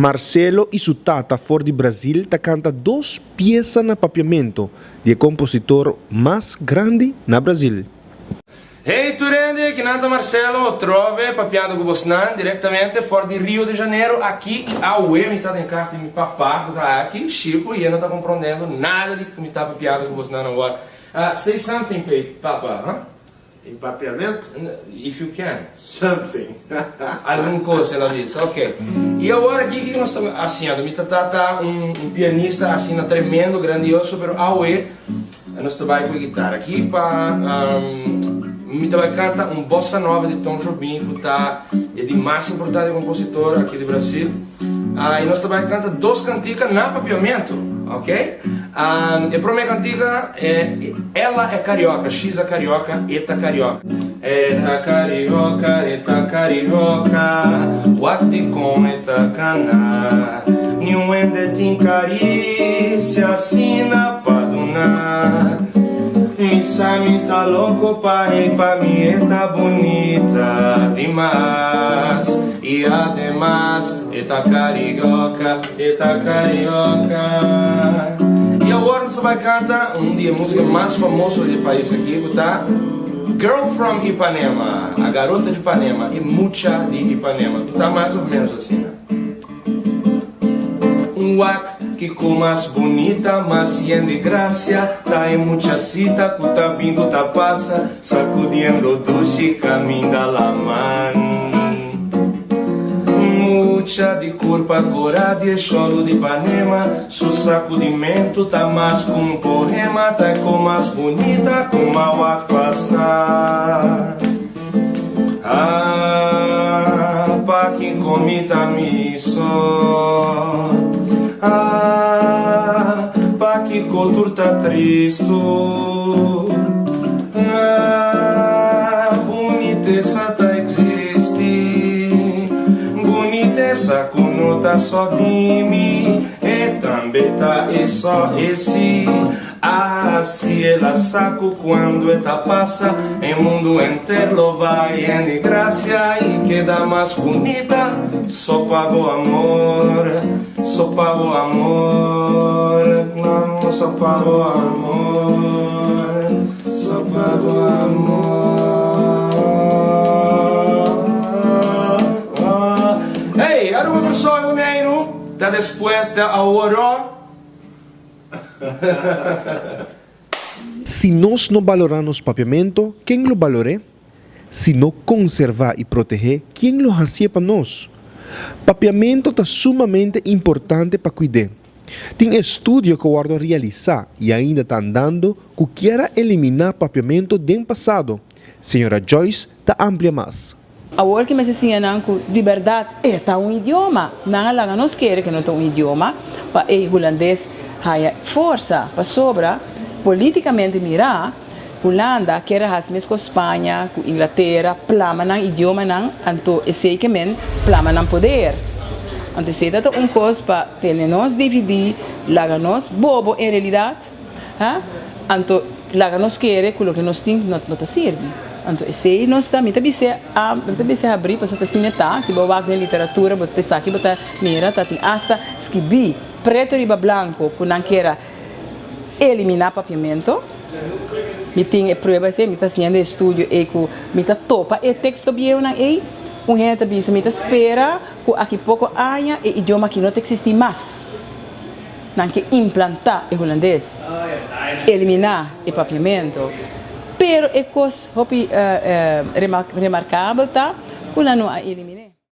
Marcelo y su tata for di Brazil ta canta dos pieza na Papiamento di e compositor mas grandi na Brazil. Hey tur hende, kinan ta Marcelo otrobe papiando ku bosnan direktamente for di Rio de Janeiro aki i awe mi ta den kas di mi papa ku ta aki, Chico, i e no ta komprondendo nada di ku mi ta papiando ku bosnan awor. Say something papa, huh? Em papiamento? If you can. Something. Algun kos el a bisa. Ok. I awor aki kiko nos ta hasiendo? Mi ta ta un pianista asina tremendo, grandioso, pero awe nos ta bai ku e guitarra aki pa mi ta bai kanta un bossa nova di Tom Jobim ku ta e di mas importante kompositor aki di Brasil. I nos ta bai kanta dos kantika na papiamento. Ok. E prome kantika e Ela é carioca, X é carioca, E ta carioca. E ta carioca, e ta carioca, Wak di kon e ta cana. Niun hende tin caricia asina pa duna. Mi sa mi ta loco pa e, pa mi e ta bunita dimas. Y ademas e ta carioca, e ta carioca. Y awor nos ta bay canta un di e musica mas famoso di e pais aki cu ta Girl from Ipanema, A Garota de Ipanema, E Mucha di Ipanema, cu ta mas of menos asina. Un wak kico mas bunita, mas yen di gracia, ta e muchacita cu ta bin cu ta pasa, sacudiendo dushi caminda laman. Mucha di curpa cora di e xolu di Ipanema, su sacudimentu ta mas cu un poema, ta e co mas bunita cu m'a wak pasa. Ah, pa kiko mi ta mi so? Ah, pa kiko tur ta tristu? Ah, bunitesa ta existi, bunitesa ku no ta so di mi, e tambe ta e so e si. Ah, si el a sa cu cuando e ta pasa, e mundo enter lo bay yen di gracia y keda mas bunita, so pa bo amor, so pa bo amor, so pa bo amor, so pa bo amor. Hey, Aruba, Corsou y Boneiru, ta despues de aworo. Si nos no balorá nos papiamento, ken lo balor'é? Si no konservá i proteh'é, ken lo hasié pa nos? Papiamento ta sumamente importante pa kuid'é. Tin estudio ku a wòrdu realisá i ainda ta andando ku kier a eliminá papiamento den pasado. Señora Joyce ta amplia mas. Awor ki mester siña nan ku di bèrdat e ta un idioma. Nan a laga nos kere ku no ta un idioma pa e hulandes haya forsa. Pasobra politikamente mirá, Hulanda kier a hasi meskos Spaña ku Inglatera, plama nan idiomanan, anto esei ke men plama nan poder. Anto esei ta ta un kos pa tene nos dividí, laga nos bobo en realidat. Ha? Anto laga nos kere ku loke nos tin no no ta sirbi. Anto esei nos ta, mi ta bis'é a, mi ta bis'é habrí pasobra ta asina ta, si bo wak den literatura bo ta esaki bo ta mira ta tin asta skibí preto riba blanko ku nan kier a eliminá papiamento. Mi tin e prueba esei, mi ta hasiendo e estudio ei ku mi ta topa e teksto bieunan ei. Un hende ta bisa mi ta spera ku aki poko aña e idioma aki no ta eksistí mas. Nan ke implantá e hulandes, eliminá e papiamento. Pero e kos hopi remarkabel ta ku nan no a elimin'é.